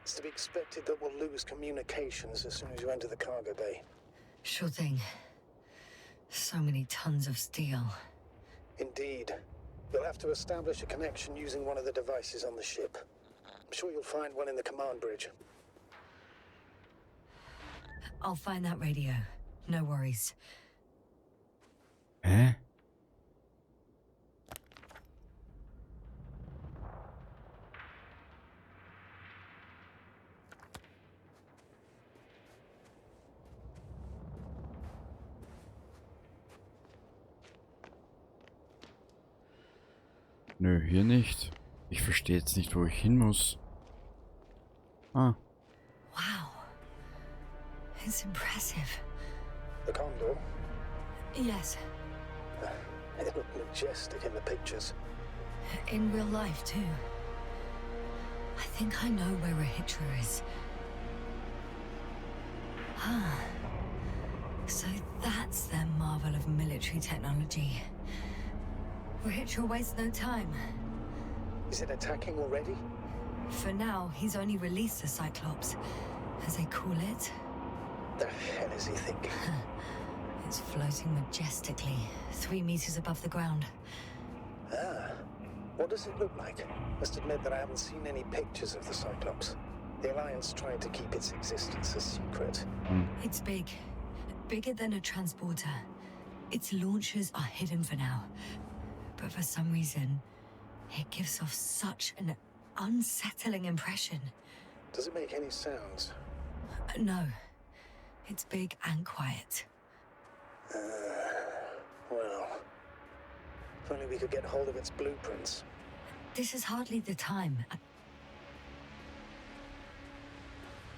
It's to be expected that we'll lose communications as soon as you enter the cargo bay. Sure thing. So many tons of steel. Indeed. You'll have to establish a connection using one of the devices on the ship. I'm sure you'll find one in the command bridge. I'll find that radio. No worries. Hä? Nö, hier nicht. Ich verstehe jetzt nicht, wo ich hin muss. Ah. Wow. It's impressive. The Condor? Yes. It looked majestic in the pictures. In real life, too. I think I know where Rahitra is. Ah. So that's their marvel of military technology. Rahitra wastes no time. Is it attacking already? For now, he's only released the Cyclops, as they call it. The hell is he thinking? It's floating majestically, 3 meters above the ground. Ah. What does it look like? Must admit that I haven't seen any pictures of the Cyclops. The Alliance tried to keep its existence a secret. It's big. Bigger than a transporter. Its launchers are hidden for now. But for some reason, it gives off such an unsettling impression. Does it make any sounds? No. It's big and quiet. Well, if only we could get hold of its blueprints. This is hardly the time.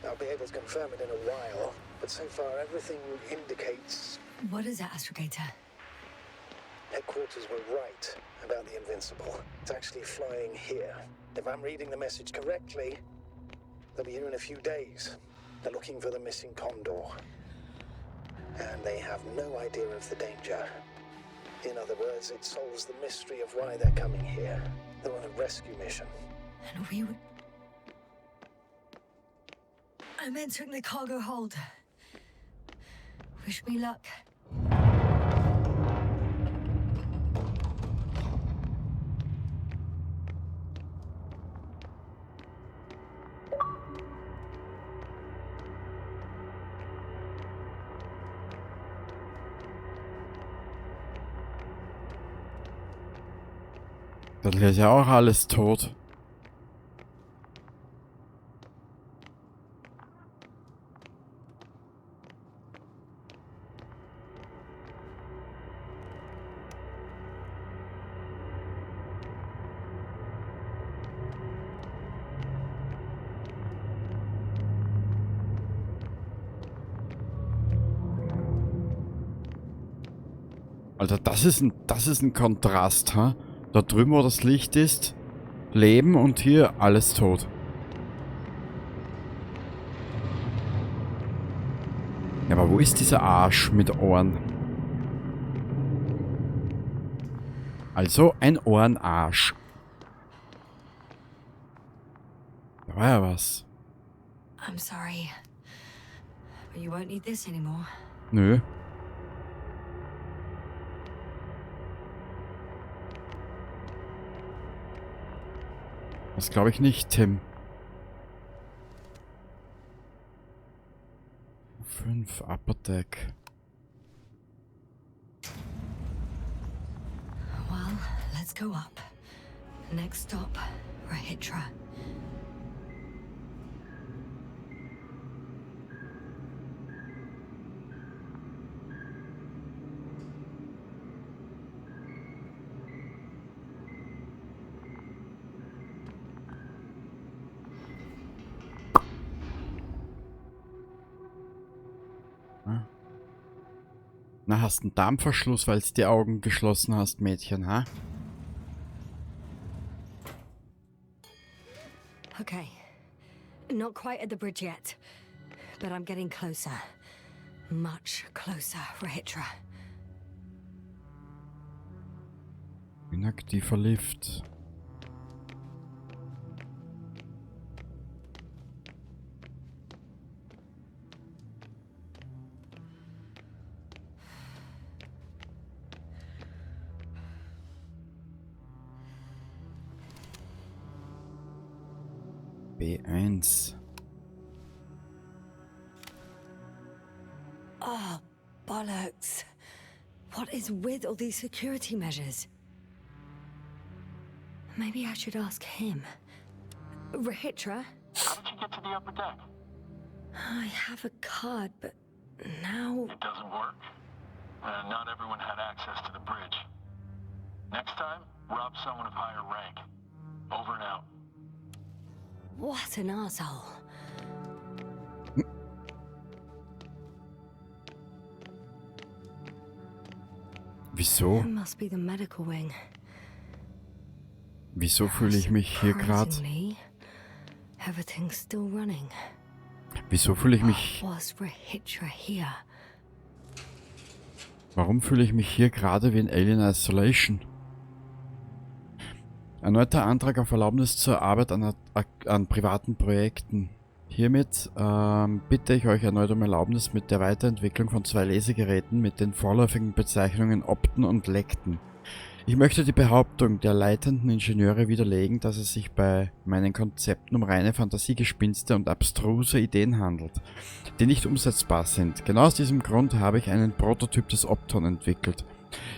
I'll be able to confirm it in a while, but so far everything indicates... What is it, Astrogator? Headquarters were right about the Invincible. It's actually flying here. If I'm reading the message correctly, they'll be here in a few days. They're looking for the missing Condor. And they have no idea of the danger. In other words, it solves the mystery of why they're coming here. They're on a rescue mission. And we would... I'm entering the cargo hold. Wish me luck. Dann ist ja auch alles tot. Alter, das ist ein Kontrast, ha? Da drüben, wo das Licht ist, Leben und hier alles tot. Ja, aber wo ist dieser Arsch mit Ohren? Also ein Ohrenarsch. Da war ja was. I'm sorry, but you won't need this anymore. Nö. Das glaube ich nicht, Tim. 5 Upper Deck. Well, let's go up. Next stop, Rahitra. Na, hast einen Darmverschluss, weil du die Augen geschlossen hast, Mädchen, ha? Okay. Not quite at the bridge yet, but I'm getting closer. Much closer, Rahitra. Inaktiver Lift. B1. Oh, bollocks. What is with all these security measures? Maybe I should ask him. Rohitra? How did you get to the upper deck? I have a card, but now. It doesn't work. Not everyone had access to the bridge. Next time, rob someone of higher rank. Over and out. What an asshole. Wieso? It must be the medical wing. Wieso fühle ich mich hier gerade? Surprisingly, everything's still running. Wieso fühle ich mich? Was Rohitra here? Warum fühle ich mich hier gerade wie in Alien Isolation? Erneuter Antrag auf Erlaubnis zur Arbeit an privaten Projekten. Hiermit bitte ich euch erneut um Erlaubnis mit der Weiterentwicklung von 2 Lesegeräten mit den vorläufigen Bezeichnungen Opten und Lekten. Ich möchte die Behauptung der leitenden Ingenieure widerlegen, dass es sich bei meinen Konzepten um reine Fantasiegespinste und abstruse Ideen handelt, die nicht umsetzbar sind. Genau aus diesem Grund habe ich einen Prototyp des Opton entwickelt.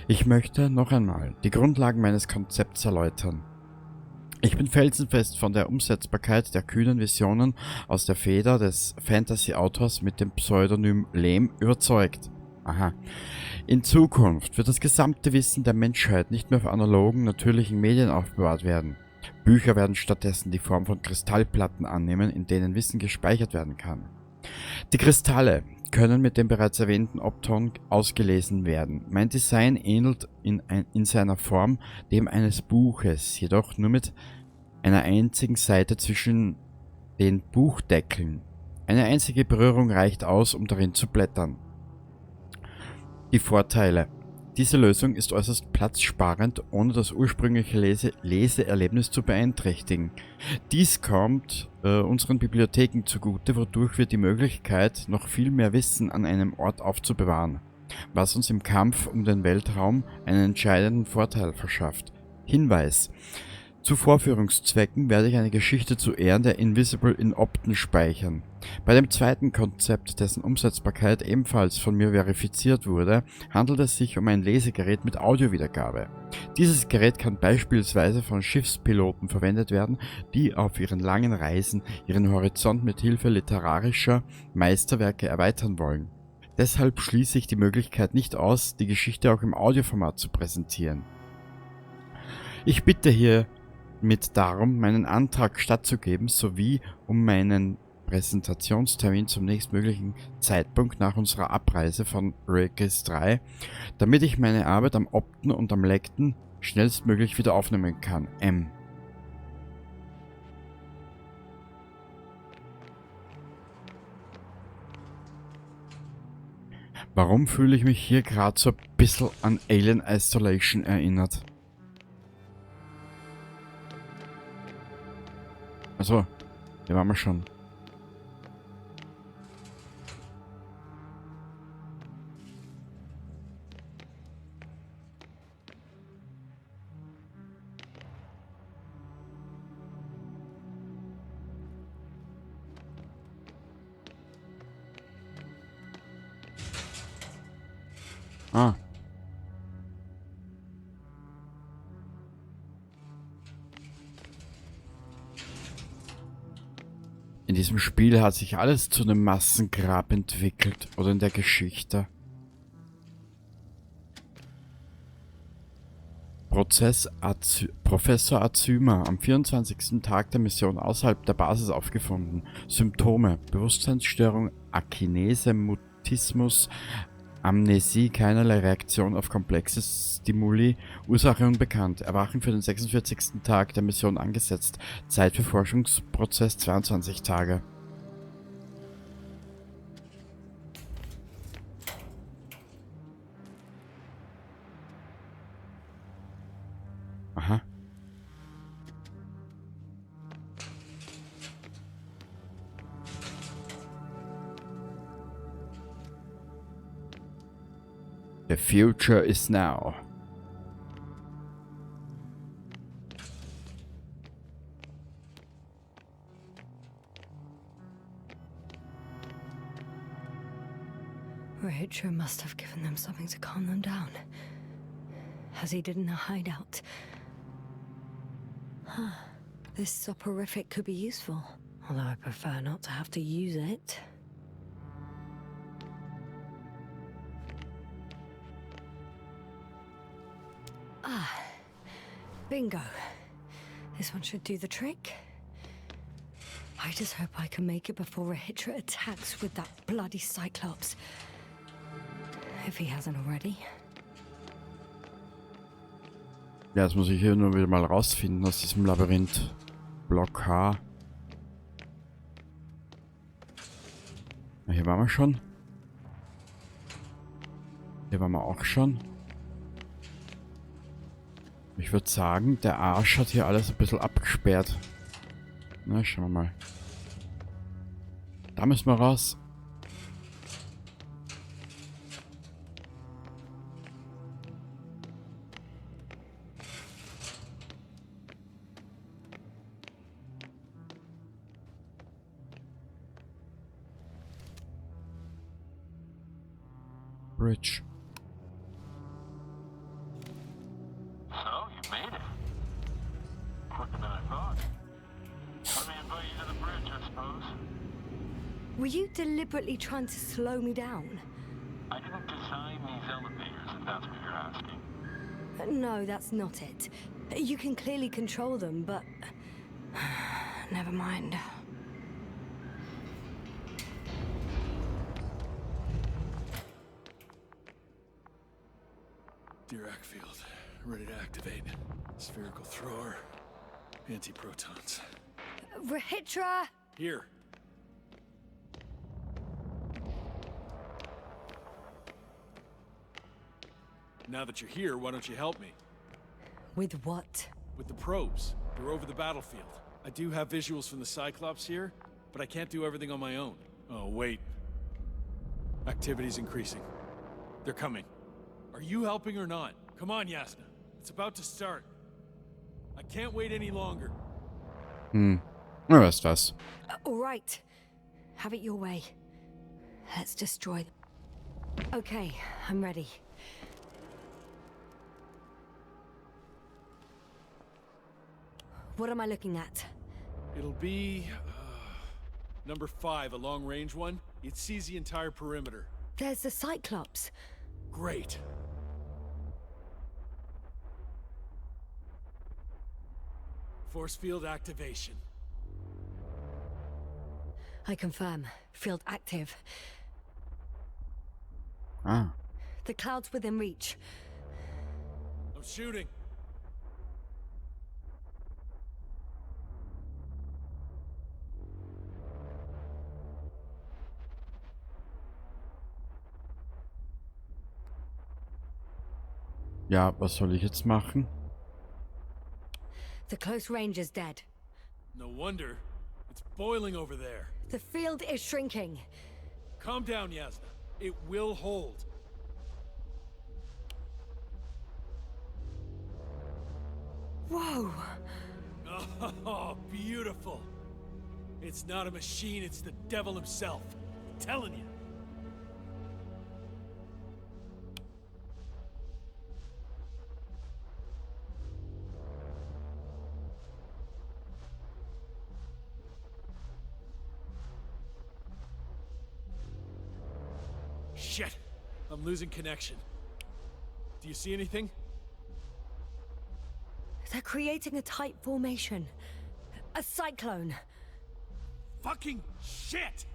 Ich möchte noch einmal die Grundlagen meines Konzepts erläutern. Ich bin felsenfest von der Umsetzbarkeit der kühnen Visionen aus der Feder des Fantasy-Autors mit dem Pseudonym Lehm überzeugt. Aha. In Zukunft wird das gesamte Wissen der Menschheit nicht mehr auf analogen, natürlichen Medien aufbewahrt werden. Bücher werden stattdessen die Form von Kristallplatten annehmen, in denen Wissen gespeichert werden kann. Die Kristalle können mit dem bereits erwähnten Opton ausgelesen werden. Mein Design ähnelt in seiner Form dem eines Buches, jedoch nur mit einer einzigen Seite zwischen den Buchdeckeln. Eine einzige Berührung reicht aus, um darin zu blättern. Die Vorteile. Diese Lösung ist äußerst platzsparend, ohne das ursprüngliche Leseerlebnis zu beeinträchtigen. Dies kommt unseren Bibliotheken zugute, wodurch wir die Möglichkeit, noch viel mehr Wissen an einem Ort aufzubewahren, was uns im Kampf um den Weltraum einen entscheidenden Vorteil verschafft. Hinweis: Zu Vorführungszwecken werde ich eine Geschichte zu Ehren der Invisible in Opten speichern. Bei dem zweiten Konzept, dessen Umsetzbarkeit ebenfalls von mir verifiziert wurde, handelt es sich um ein Lesegerät mit Audiowiedergabe. Dieses Gerät kann beispielsweise von Schiffspiloten verwendet werden, die auf ihren langen Reisen ihren Horizont mit Hilfe literarischer Meisterwerke erweitern wollen. Deshalb schließe ich die Möglichkeit nicht aus, die Geschichte auch im Audioformat zu präsentieren. Ich bitte hiermit darum, meinen Antrag stattzugeben, sowie um meinen Präsentationstermin zum nächstmöglichen Zeitpunkt nach unserer Abreise von Regis 3, damit ich meine Arbeit am Opten und am Lekten schnellstmöglich wieder aufnehmen kann. M. Warum fühle ich mich hier grad so ein bisschen an Alien Isolation erinnert? Also, hier waren wir schon. Ah. In diesem Spiel hat sich alles zu einem Massengrab entwickelt. Oder in der Geschichte. Professor Azyma am 24. Tag der Mission außerhalb der Basis aufgefunden. Symptome: Bewusstseinsstörung, Akinese, Mutismus, Amnesie, keinerlei Reaktion auf komplexe Stimuli, Ursache unbekannt. Erwachen für den 46. Tag der Mission angesetzt. Zeit für Forschungsprozess 22 Tage. Aha. The future is now. Rohitra must have given them something to calm them down. As he did in the hideout. Huh. This soporific could be useful. Although I prefer not to have to use it. Ah, bingo. This one should do the trick. I just hope I can make it before Rohitra attacks with that bloody Cyclops. If he hasn't already. Ja, jetzt muss ich hier nur wieder mal rausfinden aus diesem Labyrinth. Block H. Na, hier waren wir schon. Hier waren wir auch schon. Ich würde sagen, der Arsch hat hier alles ein bisschen abgesperrt. Na, schauen wir mal. Da müssen wir raus. Bridge. So, you made it. Quicker than I thought. Let me invite you to the bridge, I suppose. Were you deliberately trying to slow me down? I didn't design these elevators, if that's what you're asking. No, that's not it. You can clearly control them, but... Never mind. Dirac field, ready to activate. Spherical thrower, anti-protons. Rohitra! Here. Now that you're here, why don't you help me? With what? With the probes. They're over the battlefield. I do have visuals from the Cyclops here, but I can't do everything on my own. Oh, wait. Activity's increasing. They're coming. Are you helping or not? Come on, Yasna. It's about to start. I can't wait any longer. Na, weißt was. All right. Have it your way. Let's destroy them. Okay, I'm ready. What am I looking at? It'll be number 5, a long-range one. It sees the entire perimeter. There's the Cyclops. Great. Force field activation. I confirm. Field active. Ah. The cloud's within reach. I'm shooting. Ja, was soll ich jetzt machen? The close range is dead. No wonder. It's boiling over there. The field is shrinking. Calm down, Yasna. It will hold. Whoa! Oh, beautiful. It's not a machine, it's the devil himself. I'm telling you. Shit! I'm losing connection. Do you see anything? They're creating a tight formation. A cyclone. Fucking shit!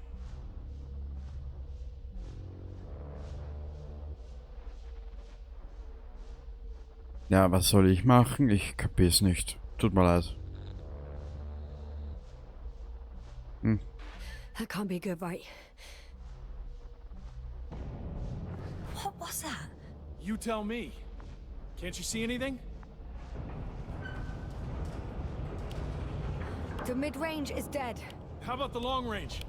Ja, was soll ich machen? Ich kapier's nicht. Tut mir leid. That can't be good, right? What was that? You tell me. Can't you see anything? The mid-range is dead. How about the long range?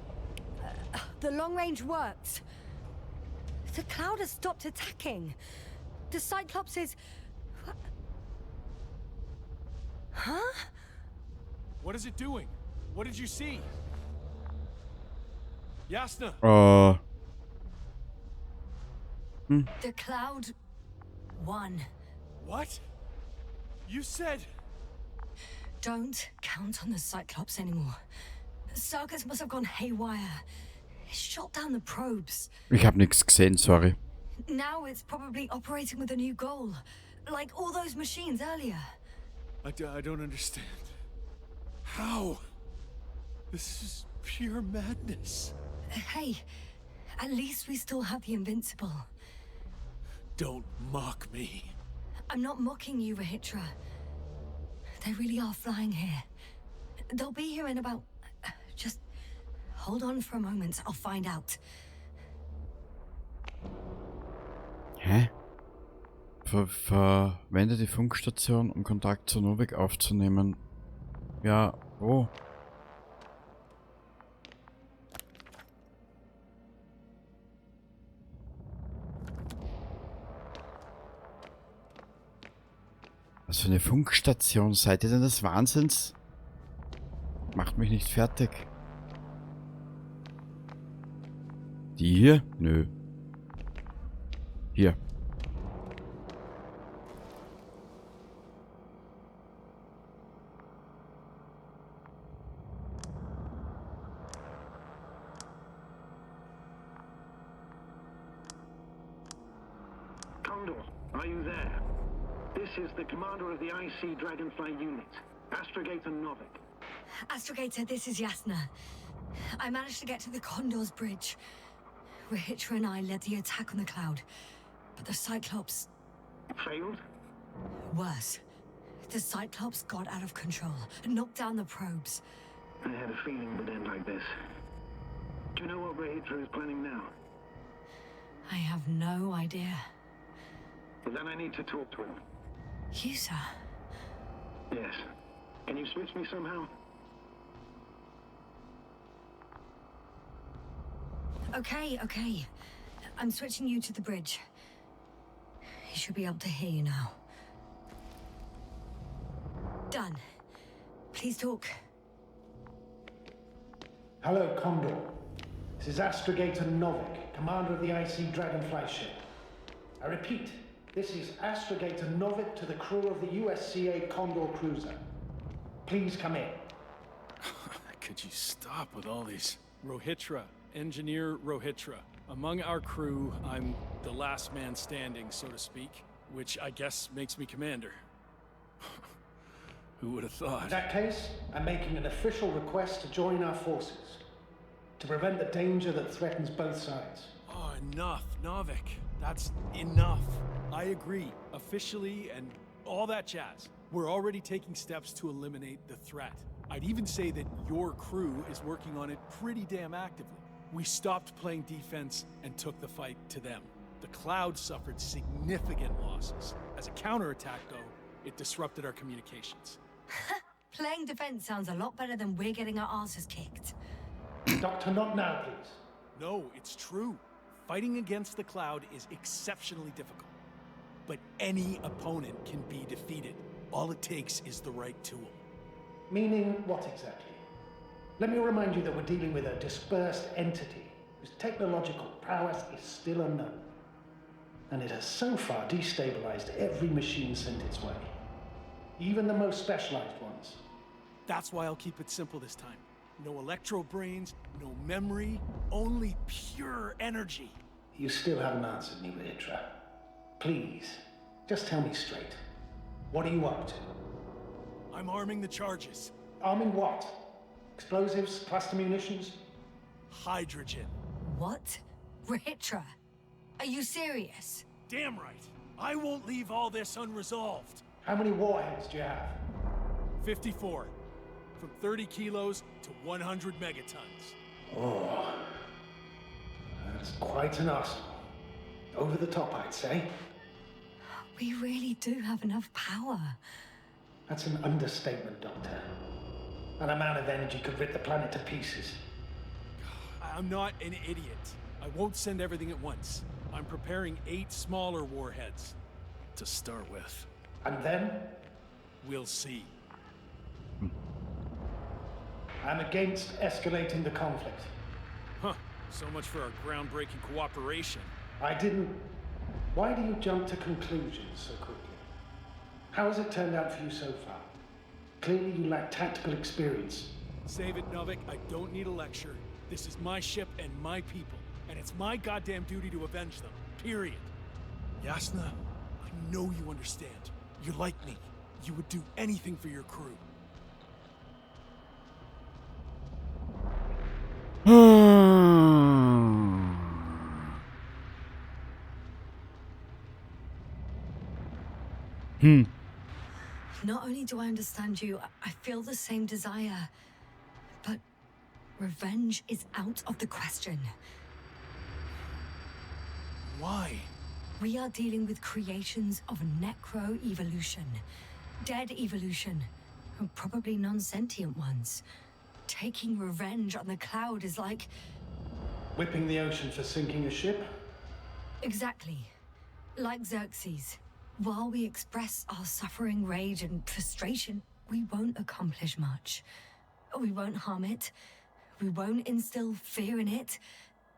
The long range works. The cloud has stopped attacking. The Cyclops is... Huh? What is it doing? What did you see? Yasna! The Cloud won. What? You said. Don't count on the Cyclops anymore. Circuits must have gone haywire. It shot down the probes. Ich habe nichts gesehen, sorry. Now it's probably operating with a new goal. Like all those machines earlier. I don't understand. How? This is pure madness. Hey, at least we still have the Invincible. Don't mock me. I'm not mocking you, Rohitra. They really are flying here. They'll be here in about. Just hold on for a moment. I'll find out. Hä? Verwende die Funkstation, um Kontakt zu Novik aufzunehmen. Ja, wo? Was für eine Funkstation? Seid ihr denn des Wahnsinns? Macht mich nicht fertig. Die hier? Nö. Hier. Condor, are you there? This is the commander of the IC Dragonfly unit, Astrogator Novik. Astrogator, this is Yasna. I managed to get to the Condor's bridge. Rohitra and I led the attack on the Cloud, but the Cyclops. Failed? Worse. The Cyclops got out of control, knocked down the probes. I had a feeling it would end like this. Do you know what Rohitra is planning now? I have no idea. Well, then I need to talk to him. You, sir? Yes. Can you switch me somehow? Okay. I'm switching you to the bridge. He should be able to hear you now. Done. Please talk. Hello, Condor. This is Astrogator Novik, commander of the IC Dragonfly ship. I repeat, this is Astrogator Novik to the crew of the USCA Condor cruiser. Please come in. Could you stop with all these? Rohitra, Engineer Rohitra. Among our crew, I'm the last man standing, so to speak, which I guess makes me commander. Who would have thought? In that case, I'm making an official request to join our forces. To prevent the danger that threatens both sides. Oh, enough, Novik. That's enough. I agree, officially and all that jazz. We're already taking steps to eliminate the threat. I'd even say that your crew is working on it pretty damn actively. We stopped playing defense and took the fight to them. The Cloud suffered significant losses. As a counterattack, though, it disrupted our communications. Playing defense sounds a lot better than we're getting our asses kicked. Doctor, not now, please. No, it's true. Fighting against the Cloud is exceptionally difficult. But any opponent can be defeated. All it takes is the right tool. Meaning what exactly? Let me remind you that we're dealing with a dispersed entity whose technological prowess is still unknown. And it has so far destabilized every machine sent its way. Even the most specialized ones. That's why I'll keep it simple this time. No electro brains, no memory, only pure energy. You still haven't answered me, Rohitra. Please, just tell me straight. What are you up to? I'm arming the charges. Arming what? Explosives? Cluster munitions? Hydrogen. What? Rohitra? Are you serious? Damn right. I won't leave all this unresolved. How many warheads do you have? 54. From 30 kilos to 100 megatons. Oh, that's quite an arsenal. Over the top, I'd say. We really do have enough power. That's an understatement, Doctor. That amount of energy could rip the planet to pieces. I'm not an idiot. I won't send everything at once. I'm preparing 8 smaller warheads to start with. And then? We'll see. I'm against escalating the conflict. Huh. So much for our groundbreaking cooperation. I didn't. Why do you jump to conclusions so quickly? How has it turned out for you so far? Clearly you lack tactical experience. Save it, Novik. I don't need a lecture. This is my ship and my people, and it's my goddamn duty to avenge them. Period. Yasna, I know you understand. You're like me. You would do anything for your crew. Not only do I understand you, I feel the same desire. But revenge is out of the question. Why? We are dealing with creations of necro-evolution. Dead evolution. And probably non-sentient ones. Taking revenge on the cloud is like... Whipping the ocean for sinking a ship? Exactly. Like Xerxes. While we express our suffering, rage, and frustration, we won't accomplish much. We won't harm it. We won't instill fear in it.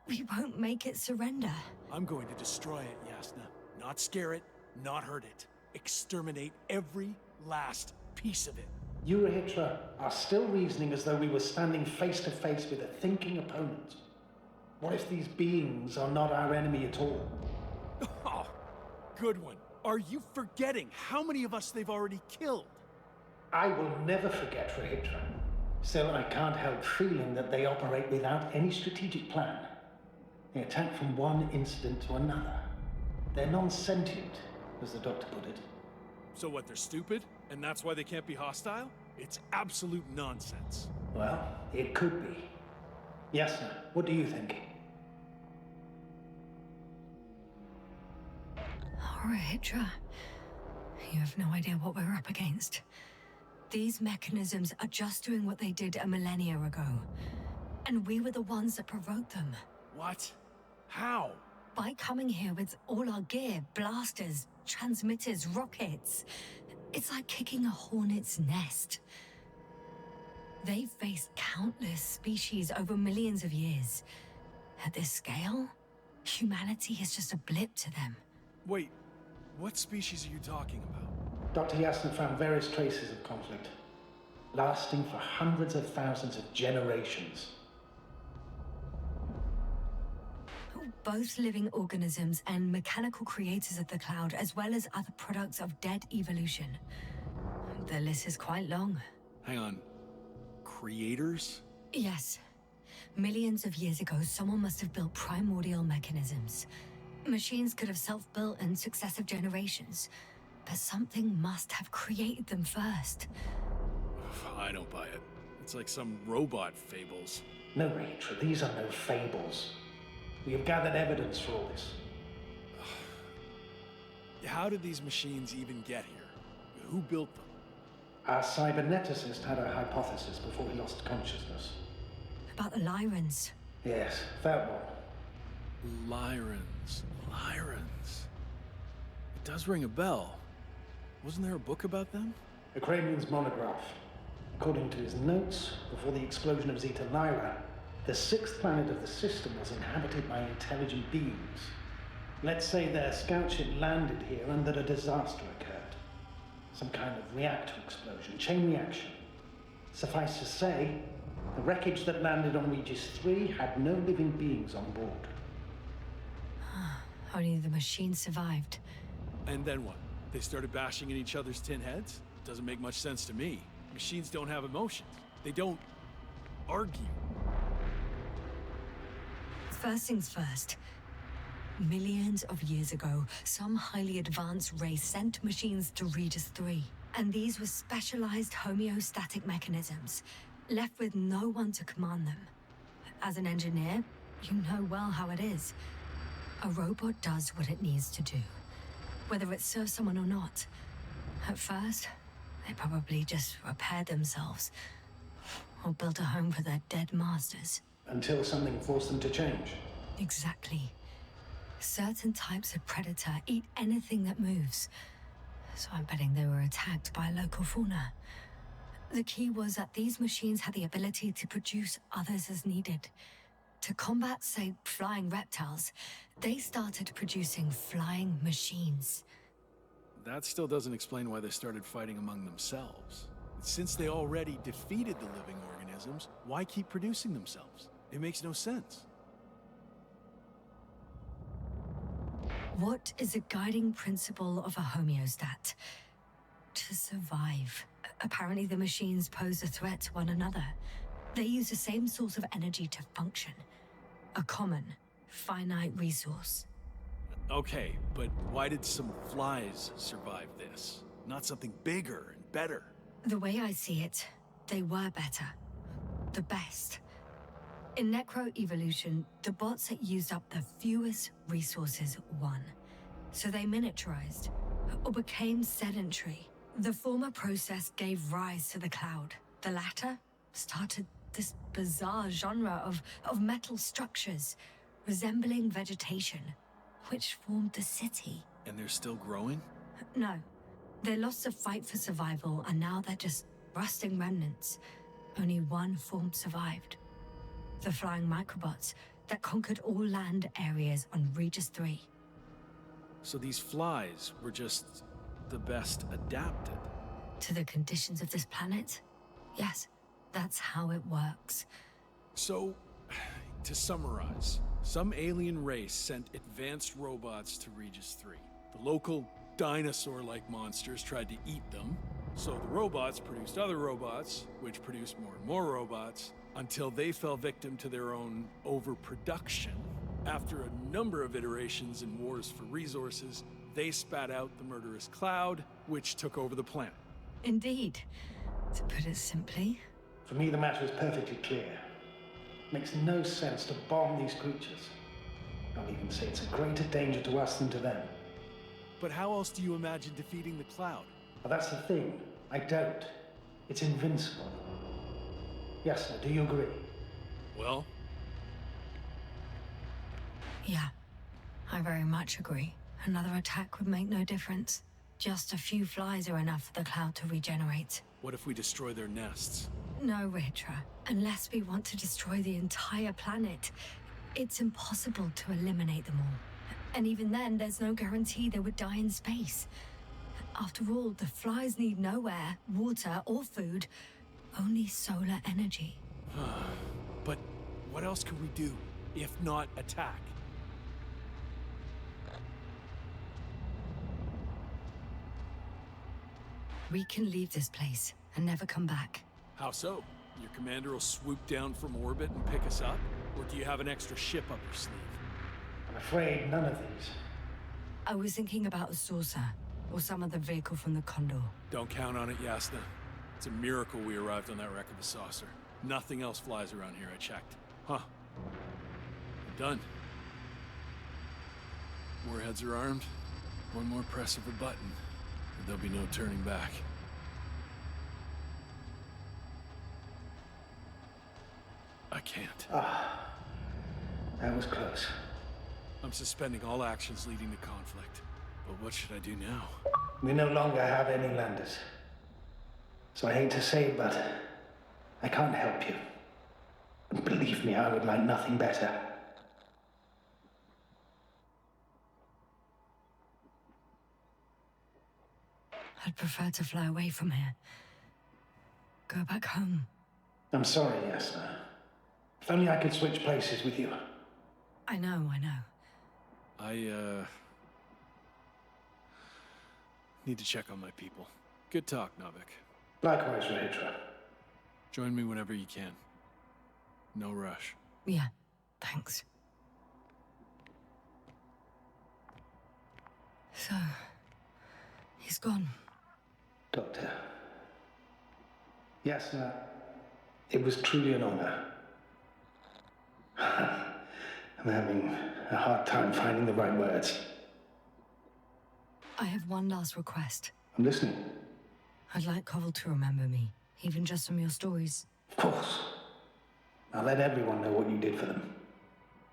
We won't make it surrender. I'm going to destroy it, Yasna. Not scare it, not hurt it. Exterminate every last piece of it. You, Rohitra, are still reasoning as though we were standing face to face with a thinking opponent. What if these beings are not our enemy at all? Oh, good one. Are you forgetting how many of us they've already killed? I will never forget Rohitra. Still, I can't help feeling that they operate without any strategic plan. They attack from one incident to another. They're non-sentient, as the doctor put it. So what, they're stupid? And that's why they can't be hostile? It's absolute nonsense. Well, it could be. Yasna, what do you think? Oh, Rohitra, you have no idea what we're up against. These mechanisms are just doing what they did a millennia ago. And we were the ones that provoked them. What? How? By coming here with all our gear, blasters, transmitters, rockets. It's like kicking a hornet's nest. They've faced countless species over millions of years. At this scale, humanity is just a blip to them. Wait, what species are you talking about? Dr. Yasna found various traces of conflict, lasting for hundreds of thousands of generations. Both living organisms and mechanical creators of the cloud, as well as other products of dead evolution. The list is quite long. Hang on. Creators? Yes. Millions of years ago, someone must have built primordial mechanisms. Machines could have self-built in successive generations, but something must have created them first. I don't buy it. It's like some robot fables. No, Rohitra, these are no fables. We have gathered evidence for all this. How did these machines even get here? Who built them? Our cyberneticist had a hypothesis before he lost consciousness. About the Lyrans. Yes, that one. Lyrans. Lyrans. It does ring a bell. Wasn't there a book about them? Akramian's monograph. According to his notes, before the explosion of Zeta Lyra, the sixth planet of the system was inhabited by intelligent beings. Let's say their scout ship landed here and that a disaster occurred. Some kind of reactor explosion, chain reaction. Suffice to say, the wreckage that landed on Regis 3 had no living beings on board. Only the machines survived. And then what? They started bashing in each other's tin heads? Doesn't make much sense to me. Machines don't have emotions. They don't argue. First things first. Millions of years ago, some highly advanced race sent machines to Regis 3. And these were specialized homeostatic mechanisms, left with no one to command them. As an engineer, you know well how it is. A robot does what it needs to do, whether it serves someone or not. At first, they probably just repaired themselves, or built a home for their dead masters. Until something forced them to change. Exactly. Certain types of predator eat anything that moves. So I'm betting they were attacked by local fauna. The key was that these machines had the ability to produce others as needed. To combat, say, flying reptiles, they started producing flying machines. That still doesn't explain why they started fighting among themselves. Since they already defeated the living organisms, why keep producing themselves? It makes no sense. What is a guiding principle of a homeostat? To survive. Apparently the machines pose a threat to one another. They use the same source of energy to function. A common, finite resource. Okay, but why did some flies survive this? Not something bigger and better. The way I see it, they were better. The best. In necroevolution, the bots that used up the fewest resources won. So they miniaturized, or became sedentary. The former process gave rise to the cloud. The latter started this bizarre genre of metal structures resembling vegetation, which formed the city. And they're still growing? No. They lost the fight for survival, and now they're just rusting remnants. Only one form survived. The flying microbots that conquered all land areas on Regis 3. So these flies were just the best adapted. To the conditions of this planet? Yes, that's how it works. So, to summarize, some alien race sent advanced robots to Regis 3. The local dinosaur-like monsters tried to eat them, so the robots produced other robots, which produced more and more robots, until they fell victim to their own overproduction. After a number of iterations and wars for resources, they spat out the murderous cloud, which took over the planet. Indeed. To put it simply. For me, the matter is perfectly clear. It makes no sense to bomb these creatures. I'll even say it's a greater danger to us than to them. But how else do you imagine defeating the cloud? Well, that's the thing. I don't. It's invincible. Yasna, do you agree? Well? Yeah, I very much agree. Another attack would make no difference. Just a few flies are enough for the cloud to regenerate. What if we destroy their nests? No, Rohitra. Unless we want to destroy the entire planet, it's impossible to eliminate them all. And even then, there's no guarantee they would die in space. After all, the flies need no air, water, or food, only solar energy. But what else could we do, if not attack? We can leave this place and never come back. How so? Your commander will swoop down from orbit and pick us up? Or do you have an extra ship up your sleeve? I'm afraid none of these. I was thinking about a saucer, or some other vehicle from the Condor. Don't count on it, Yasna. It's a miracle we arrived on that wreck of a saucer. Nothing else flies around here, I checked. Huh. I'm done. Warheads are armed. One more press of a button, and there'll be no turning back. I can't. Ah, that was close. I'm suspending all actions leading to conflict. But what should I do now? We no longer have any landers. So I hate to say it, but I can't help you. And believe me, I would like nothing better. I'd prefer to fly away from here. Go back home. I'm sorry, Yasna. If only I could switch places with you. I know, I know. I, need to check on my people. Good talk, Navik. Likewise, Rohitra. Join me whenever you can. No rush. Yeah, thanks. So, he's gone. Doctor. Yasna, it was truly an honor. I'm having a hard time finding the right words. I have one last request. I'm listening. I'd like Koval to remember me, even just from your stories. Of course. I'll let everyone know what you did for them.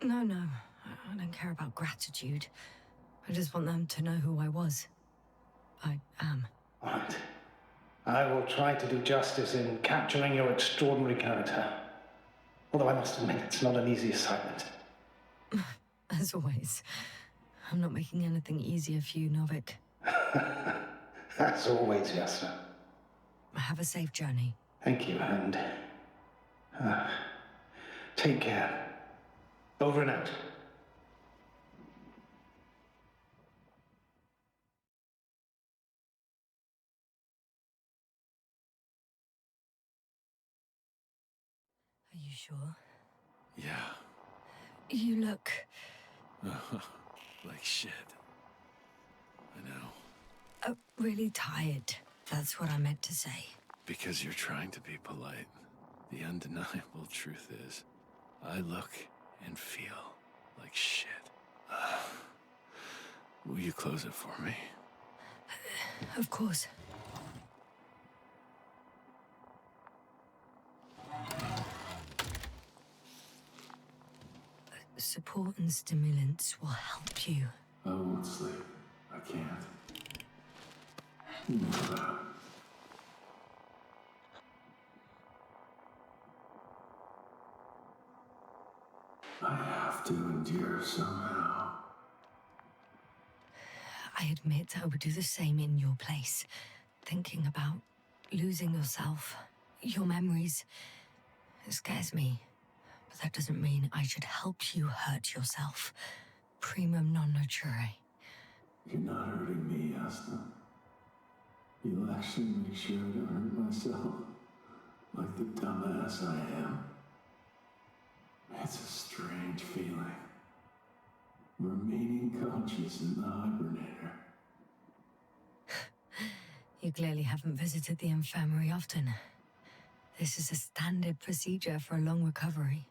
No, no. I don't care about gratitude. I just want them to know who I was. I am. All right. I will try to do justice in capturing your extraordinary character. Although I must admit, it's not an easy assignment. As always, I'm not making anything easier for you, Novik. As always, Yasna. Have a safe journey. Thank you, and take care. Over and out. Are you sure? Yeah. You look Like shit. I know. Really tired. That's what I meant to say. Because you're trying to be polite. The undeniable truth is, I look and feel like shit. Will you close it for me? Of course. Support and stimulants will help you. I won't sleep. I can't. You know that. I have to endure somehow. I admit I would do the same in your place. Thinking about losing yourself, your memories, it scares me. But that doesn't mean I should help you hurt yourself. Primum non nocere. You're not hurting me, Yasna. You'll actually make sure I don't hurt myself. Like the dumbass I am. It's a strange feeling. Remaining conscious in the hibernator. You clearly haven't visited the infirmary often. This is a standard procedure for a long recovery.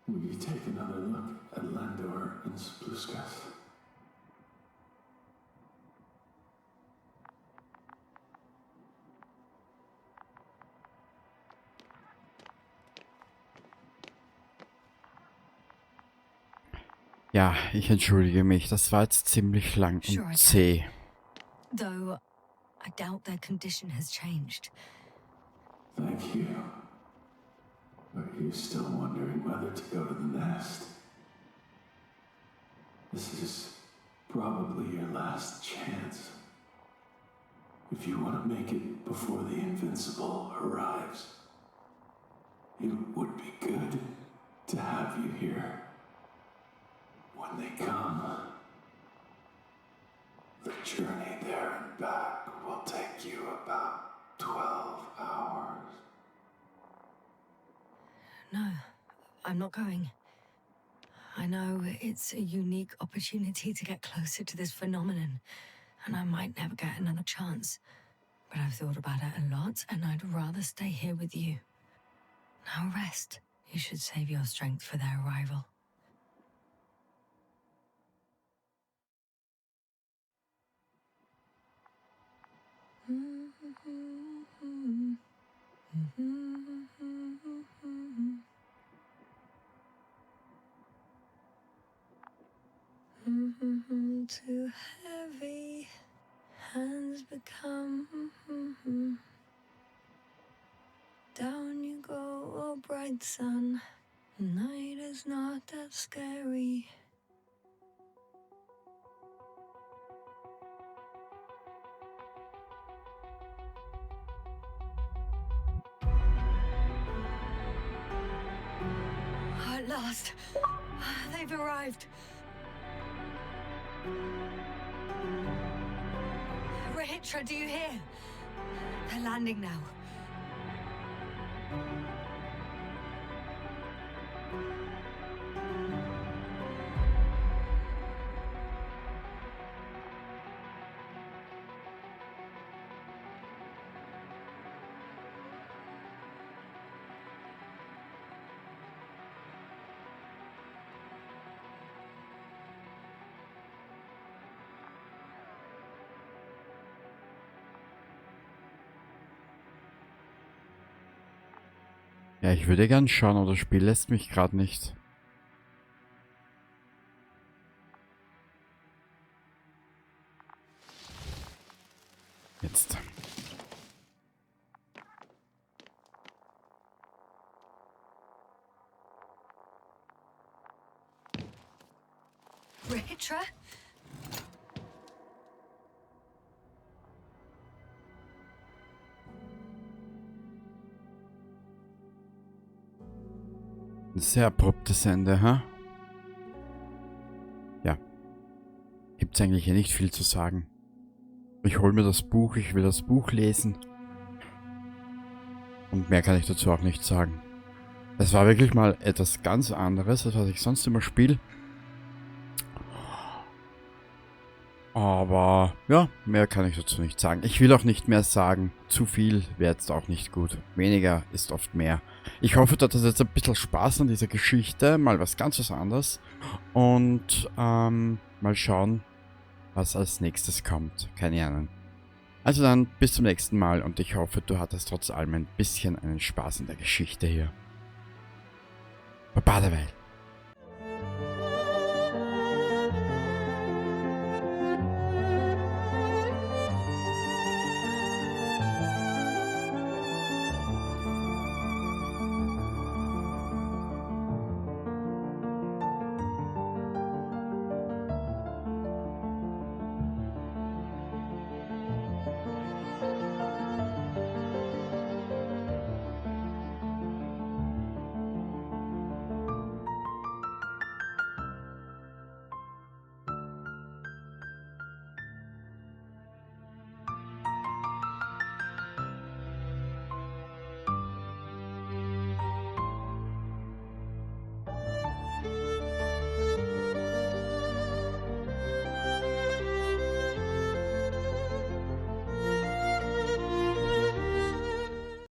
Will you take another look at Lendor and Spluskas? Ja, ich entschuldige mich. Das war jetzt ziemlich lang Sure, I und can. zäh. Though I doubt their condition has changed. Thank you. Are you still wondering whether to go to the nest? This is probably your last chance. If you want to make it before the Invincible arrives, it would be good to have you here. When they come, the journey there and back will take you about 12 hours. No, I'm not going. I know it's a unique opportunity to get closer to this phenomenon, and I might never get another chance. But I've thought about it a lot, and I'd rather stay here with you. Now rest. You should save your strength for their arrival. Too heavy, hands become. Down you go, oh bright sun. Night is not that scary. At last, they've arrived. Rohitra, do you hear? They're landing now. Ja, ich würde gern schauen, aber das Spiel lässt mich gerade nicht. Jetzt. Petra? Ein sehr abruptes Ende, ha? Ja. Gibt's eigentlich hier nicht viel zu sagen. Ich hol mir das Buch, ich will das Buch lesen. Und mehr kann ich dazu auch nicht sagen. Es war wirklich mal etwas ganz anderes, als was ich sonst immer spiele. Aber ja, mehr kann ich dazu nicht sagen. Ich will auch nicht mehr sagen. Zu viel wäre jetzt auch nicht gut. Weniger ist oft mehr. Ich hoffe, du hattest jetzt ein bisschen Spaß an dieser Geschichte. Mal was ganz was anderes. Und mal schauen, was als nächstes kommt. Keine Ahnung. Also dann, bis zum nächsten Mal. Und ich hoffe, du hattest trotz allem ein bisschen einen Spaß in der Geschichte hier. Baba derweil.